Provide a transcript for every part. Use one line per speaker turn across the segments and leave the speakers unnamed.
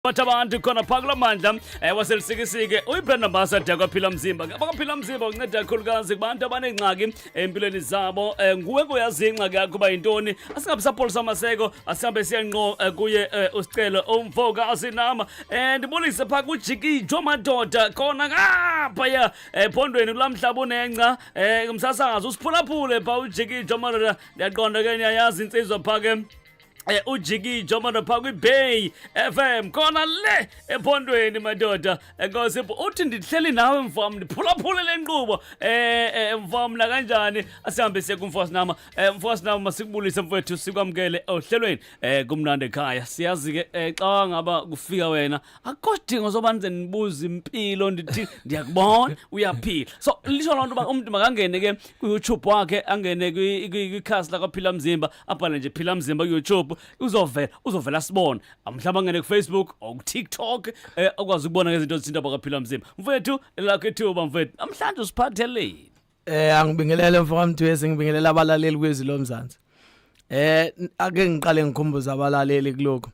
Bathi abantu khona phaa kula mandla waseLusikisiki, uyi-brand ambassador kwaPhila Mzimba. AbaKwaphila Mzimba unceda kakhulukazi kubantu abaneengxaki empilweni zabo. Nguwe koyazi ingxaki yakho uba yintoni. Asingabi sapholisa maseko, asihambe siye ngqo kuye uSicelo umfo kaSinama. Ndibulise phaa kuJikijo madoda khona ngaphaya ephondweni kulaa mhlaba unengca. Msasazi usiphulaphule phaa uJikijo madoda, ndiyaqonda ke niyayazi intsizwa phaa ke. Ujikijo madoda phaa kwiBay FM khona le ephondweni madoda. Enkosi, uthi ndihleli nawe mfam, ndiphulaphule le nkqubo mfam nakanjani. Asihambe siye kumfo Sinama. Mfo Sinama, masikubulise mfowethu, sikwamkele ohlelweni Kumnandi Ekhaya. Siyazi ke xa ngaba kufika wena akukho sidingo soba ndize ndibuze impilo, ndithi ndiyakubona uyaphila. So lisho loo nto uba umntu makangene ke kwiYouTube wakhe, angene kwikhasi lakwaPhila Mzimba, abhale nje Phila Mzimba kuYouTube, uzovela sibone. Mhlawumbi angene kuFacebook or kuTikTok, akwazi ukubona ngezinto ezithinta bakaPhila Mzimba. Mfethu, elakho ithuba mfethu, namhlanje usiphatheleni?
Angibingelele mfo kaMthwesi, ngibingelela abalaleli kwezwi lomzansi. Ake ngiqale ngikhumbuza abalaleli kulokho.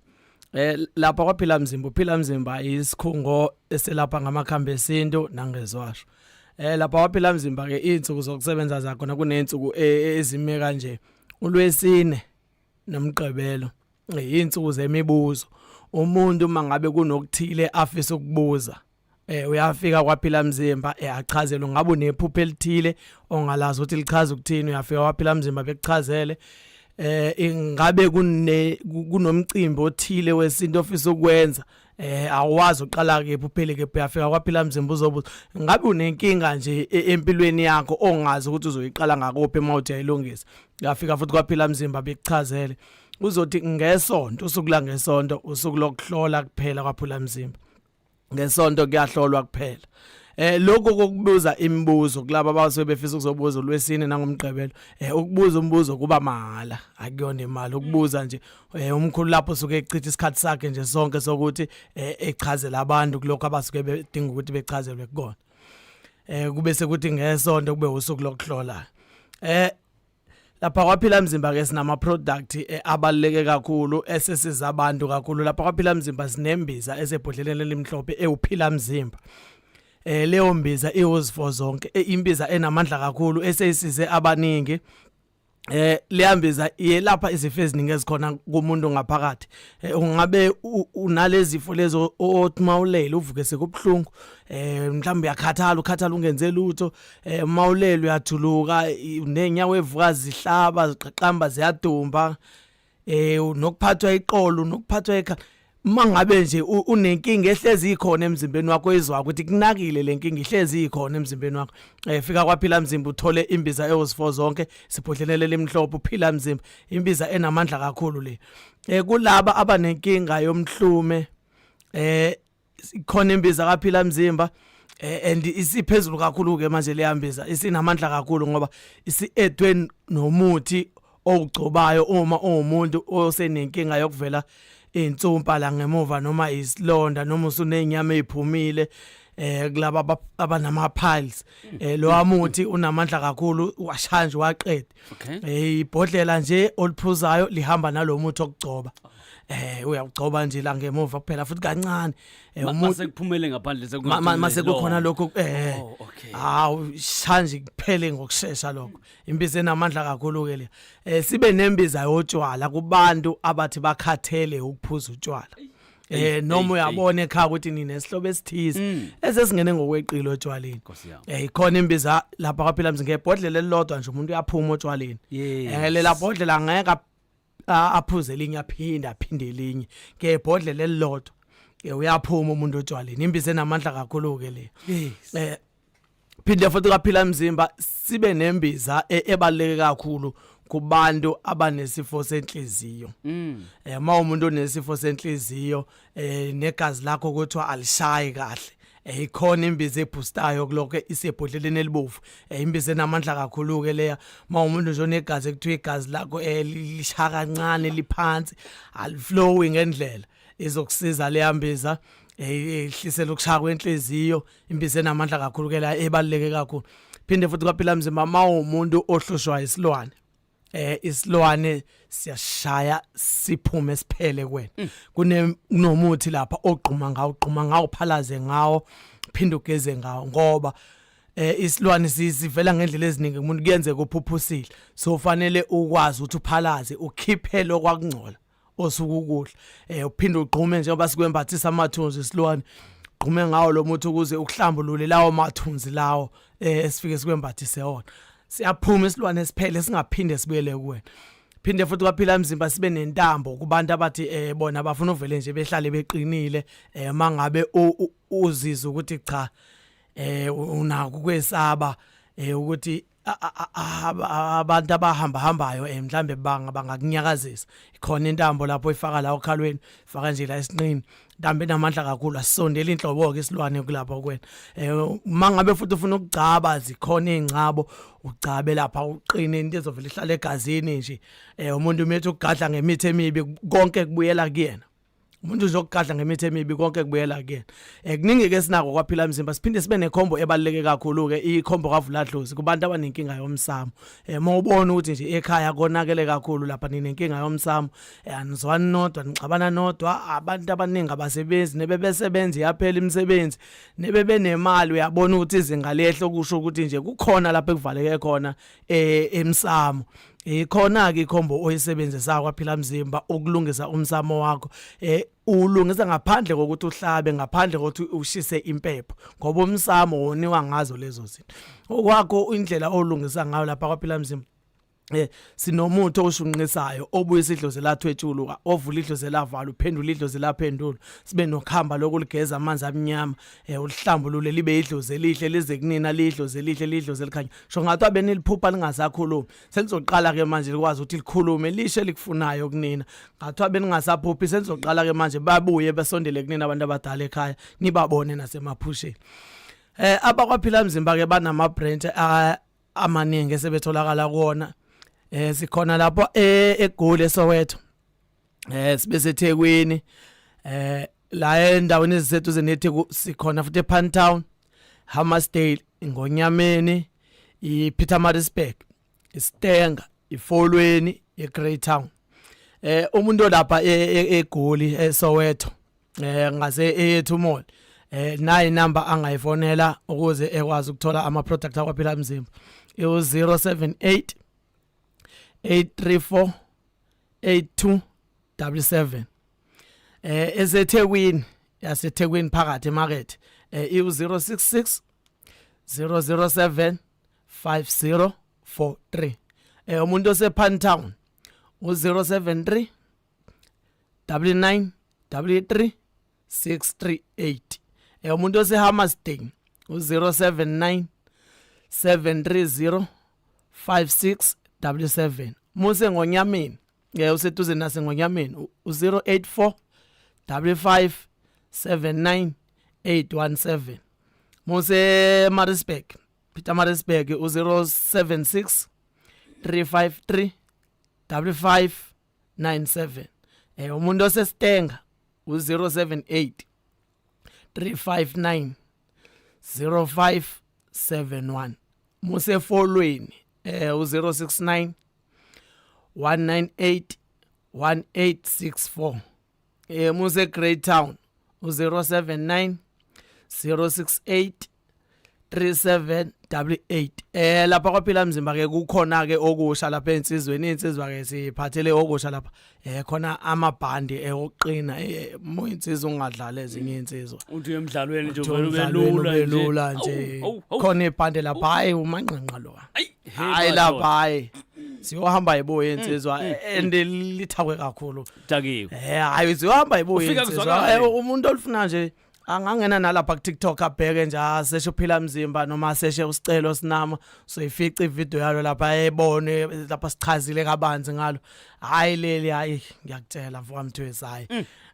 Lapha kwaPhila Mzimba, uPhila Mzimba isikhungo eselapha ngamakhambi esintu nangezwasho. Lapha kwaPhila Mzimba ke izinsuku zokusebenza zakhona kunensuku ezime kanje. ULwesine noMgqibelo izinsuku zemibuzo. Umuntu mangabe kunokuthile afisa ukubuza, uyafika kwaPhila Mzimba, achazele. Ngabe unephupho elithile ongalazi ukuthi lichaza ukuthini, uyafika kwaPhila Mzimba bekuchazele. Ingabe kunomcimbi othile wesinto ofisa ukwenza, awazi uqala kephi uphele kephi, uyafika kwaPhila Mzimba uzobuza. Ngabe unenkinga nje empilweni yakho ongazi ukuthi uzoyiqala ngakuphi uma uthi ayilungisa, uyafika futhi kwaPhila Mzimba bekuchazele. Uzothi ngesonto, usuku la ngesonto usuku lokuhlola kuphela kwaPhila Mzimba. Ngesonto kuyahlolwa kuphela. Lokho kokubuza imibuzo kulabo abasuke befisa ukuzobuza uLwesine nangoMgqibelo, ukubuza umbuzo kuba mahala, akuyona imali ukubuza nje. Umkhulu lapho usuke echitha isikhathi sakhe nje sonke sokuthi echazele abantu kulokho abasuke bedinga ukuthi bechazelwe kukona. Kube sekuthi ngesonto kube usuku lokuhlola. Lapha kwaPhila Mzimba ke sinama product abaluleke kakhulu esesiza abantu kakhulu. Lapha kwaPhila Mzimba sinembiza esebhodleleni elimhlophe ewuPhila Mzimba. Leyo mbiza iwuzifo zonke, imbiza enamandla kakhulu eseyisize abaningi. Leyambiza iyelapha izifo eziningi ezikhona kumuntu ngaphakathi. Ungabe unalezifo lezo othi mawulele uvuke sekubuhlungu, mhlawumbe uyakhathala, ukhathala ungenze lutho, mawulele uyathuluka, nenyawo evuka zihlaba, ziqaqamba, ziyadumba, nokuphathwa iqolo, nokuphathwa ekhaya. Mangabe nje unenkinga ehlezi ikhona emzimbeni wakho, izwa ukuthi kunakile le nkinga ihlezi ikhona emzimbeni wakho, fika kwaPhila Mzimba uthole imbiza ewuzifo zonke, sibhodlelele limhlophe, uPhila Mzimba, imbiza enamandla kakhulu le. Kulaba abanenkinga yomhlume, ikhona imbiza kaPhila Mzimba, and isiphezulu kakhulu ke manje leyambiza, isinamandla kakhulu ngoba isi-edwe nomuthi owugcobayo uma uwumuntu osenenkinga yokuvela insumpa la ngemuva noma isilonda noma usunenyama eziphumile, kulaba abanama piles. Lo muthi unamandla kakhulu, washaya nje waqeda. Ibhodlela nje oliphuzayo lihamba nalomuthi okugcoba. Uyawugcoba nje la ngemuva kuphela futhi kancane.
Umuntu mase kuphumele ngaphandle.
Mase kukhona lokho.
Oh, okay.
Hawu, shanje kuphele ngokusheshsha lokho. Imbiza enamandla kakhulu ke le. Sibe nembiza yotshwala kubantu abathi bakhathele ukuphuza utshwala. Noma uyabona ekhaya ukuthi ninesihlobo esithize esesingene ngokweqile otshwaleni.
Nkosi yami.
Ikhona imbiza lapha kwaPhila Mzimba, ngebhodlela elilodwa nje umuntu uyaphuma otshwaleni. Lela bhodlela ngeke aphuze elinye, aphinde aphinde elinye, ngebhodlela elilodwa uyaphuma umuntu otshwaleni. Imbiza enamandla kakhulu ke le. Phinde futhi kaPhila Mzimba sibe nembiza ebaluleke kakhulu kubantu abanesifo senhliziyo. Uma umuntu onesifo senhliziyo, negazi lakho kuthiwa alishayi kahle, ikhona imbiza eboostayo kulokho, isebhodleleni elibovu, imbiza enamandla kakhulu ke leya. Uma umuntu nje onegazi ekuthiwa igazi lakho lishaya kancane, liphansi, aliflowi ngendlela, izokusiza leya mbiza, ehlisela ukushaya kwenhliziyo. Imbiza enamandla kakhulu ke la, ebaluleke kakhulu. Phinde futhi kwaPhila Mzimba, uma umuntu ohlushwa isilwane. Isilwane siyashaya siphume siphele kuwena. Kune kunomuthi lapha ogquma ngawo, ugquma ngawo, phalaze ngawo, phinde ugeze ngawo, ngoba isilwane sivela ngendlela eziningi umuntu, kuyenzeka uphuphusile, so fanele ukwazi ukuthi uphalaze ukhiphe lokwakungcola osuke ukudla, uphinde ugqume njengoba sikwembathisa amathunzi isilwane, gqume ngawo lo muthi ukuze ukuhlambulule lawo mathunzi lawo esifike sikwembathise wona. Siyaphuma isilwane siphele, singaphinde sibuyele kuwena. Phinde futhi kwaphila umzimba sibe nentambo kubantu abathi bona bafuna uvele nje behlale beqinile. Mangabe uzizwa ukuthi cha, unako ukwesaba ukuthi abantu abahamba hambayo mhlambe banga bangakunyakazisa, ikhona intambo lapho ifaka la okhalweni, faka nje la esinqini, intambo enamandla kakhulu, asisondeli inhlobo ke isilwane kulapha kuwena. Mangabe futhi ufuna ukugcaba, zikhona izingcabo, ugcabe lapha uqine, into ezovela ihlala egazini nje. Umuntu umethu ukugadla ngemithi emibi, konke kubuyela kuyena. Umuntu nje okugadla ngemithi emibi, konke kubuyela kuyena. Kuningi ke sinako kwaphila imizimba. Siphinde sibe nekhombo ebaluleke kakhulu ke, ikhombo kavuladlozi kubantu abanenkinga yomsamo. Mawubona ukuthi nje ekhaya konakele kakhulu lapha, ninenkinga yomsamo, anizwani nodwa, nixabana nodwa, abantu abaningi abasebenzi, nebebesebenza iyaphela imisebenzi, nebebenemali uyabona ukuthi izinga lehlo, kusho ukuthi nje kukhona lapha ekuvaleke khona emsamo. Ikhona ke ikhombo oyisebenzisa kwaphila mzimba ukulungisa umsamo wakho. Ulungisa ngaphandle kokuthi uhlabe, ngaphandle kokuthi ushise impepho, ngoba umsamo woniwa ngazo lezo zinto. Okwakho indlela olungisa ngayo lapha kwaphila mzimba, sinomuthi oshunqisayo obuyisa idlozi lathwetshuluka, ovula idlozi lavala, uphendula idlozi laphendula. Sibe nokhamba lokuligeza amanzi amnyama, ulihlambulule libe idlozi elihle, lize kunina lidlozi elihle, lidlozi elikhanya sho ngathi abeniliphupha lingasakhulumi, selizoqala ke manje likwazi ukuthi likhulume lishe likufunayo kunina. Ngathiwa beningasaphuphi, selizoqala ke manje babuye besondele kunina abantu abadala ekhaya, nibabone nasemaphusheni. Abakwaphila mzimba ke banama branch amaningi esebetholakala kuwona. Sikhona lapho eGoli, eSoweto, sibe seThekwini, la endaweni eziseduze neTheku. Sikhona futhi ePantown, Hammersdale, Ngonyameni, iPietermaritzburg, iStanger, iFolweni, iGreytown. Umuntu olapha eGoli, eSoweto, ngase eyethu mall, nayi number angayifonela ukuze ekwazi ukuthola ama product akwaphila mzimba, u078 834 8277. Esethekwini, yaseThekwini phakathi emarket, iu066 007 5043. Umuntu osePantown, u073 99 33 638. Umuntu oseHammersdale, u079 730 5677. Muse ngonyameni, useduze nasengonyameni, u084 55 79 817. Muse Maritzburg, Pietermaritzburg, u076 353 5597. Umuntu oseStanger, u078 359 0571. Musefolweni, u069 198 1864. Muse Greytown, u079 068 3788. Lapha kwaphila mzimba ke kukhona ke okusha lapha ensizweni, insizwa ke siphathele okusha lapha. Khona amabhandi eoqina, insizwa ungadlala ezinye insizwa.
Uthi emdlalweni nje uvele ube lula
nje, lula nje. Khona ibhande lapha, hayi, umanqanqa lo. Hayi, lapha hayi, siyohamba ibuye insizwa, and lithakwe kakhulu.
Dakiwe.
Hayi, siyohamba ibuye insizwa. Umuntu olufuna nje angangena nalapha ku TikTok, abheke nje, aseshe uphila mzimba noma aseshe usicelo sinama, so ifica ivideo yalo lapha, ebone lapha sichazile kabanzi ngalo. Hayi leli, hayi, ngiyakutshela mfoka Mthwesi, hayi,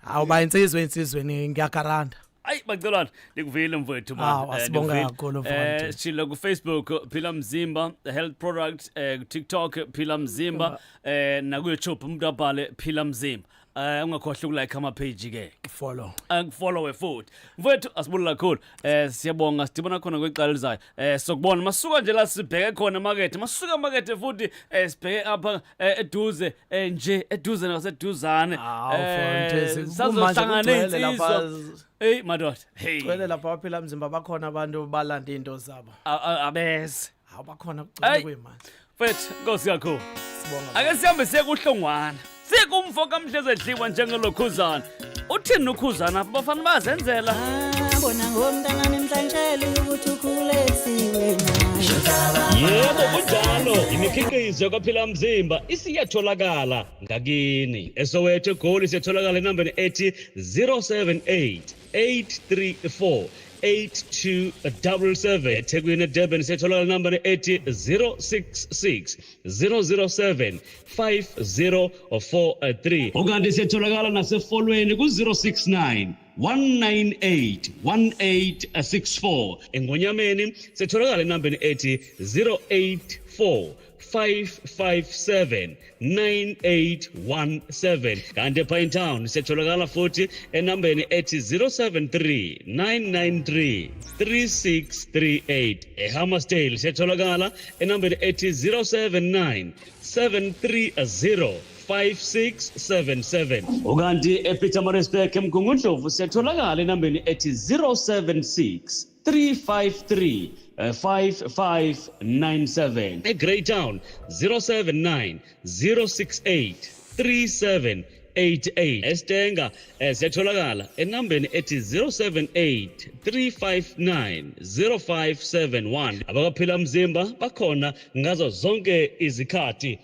awuba insizwe insizweni, ngiyagaranta.
Ayi bacelwana, ndikuvile mfowethu.
Awu, asibonge kakhulu, mfowethu.
Sishilo ku Facebook Phila Mzimba Health Product, ku TikTok Phila Mzimba, na ku YouTube umuntu abhale Phila Mzimba. Ungakhohlwa ukulike ama page ke.
Follow.
Angifollowe futhi. Mfowethu, asibulala kakhulu. Siyabonga, sidibana khona kwicala elizayo. Sokubona masuka nje la sibheke khona emakethe. Masuka emakethe futhi sibheke apha eduze nje eduze naseduzane.
Hawu, Mfowethu,
Sazohlangana
kugcwele lapha.
nezinsizwa. Hey madoda. Hey.
Gcwele lapha waphila mzimba, bakhona abantu balanda into zabo.
Abeze.
Hawu, bakhona, kugcwele
Hey.
kuyimanje.
Mfethu, Nkosi kakhulu.
Sibonga.
Ake sihambe siye kuHlongwana. Siye kumfo kaMhleze edliwa njengelokhuzana. Uthini ukhuzana apha, bafana bazenzela?
Bona ngomntanami mhlantshele ukuthi ukhulesiwe naye.
Yebo, kunjalo. Imikhiqizo kaPhila Mzimba isiyatholakala ngakini. ESoweto, eGoli siyatholakala enambeni ethi 078 834 8277. EThekwini, eDurban siyatholakala enambeni ethi 066 007 5043. Ukanti siyatholakala nasefolweni ku-069 198 1864. Engonyameni sitholakala enambeni ethi 084 557 9817. Kanti ePinetown siyatholakala futhi enambeni ethi 073 993 3638. EHammarsdale siyatholakala enambeni ethi 079 730 5677. Ukanti ePietermaritzburg, eMgungundlovu, siyatholakala enambeni ethi 076 353 5597. EGreytown 079 068 3788. Estenga siyatholakala enambeni ethi 078 359 0571. Abakaphila mzimba bakhona ngazo zonke izikhathi.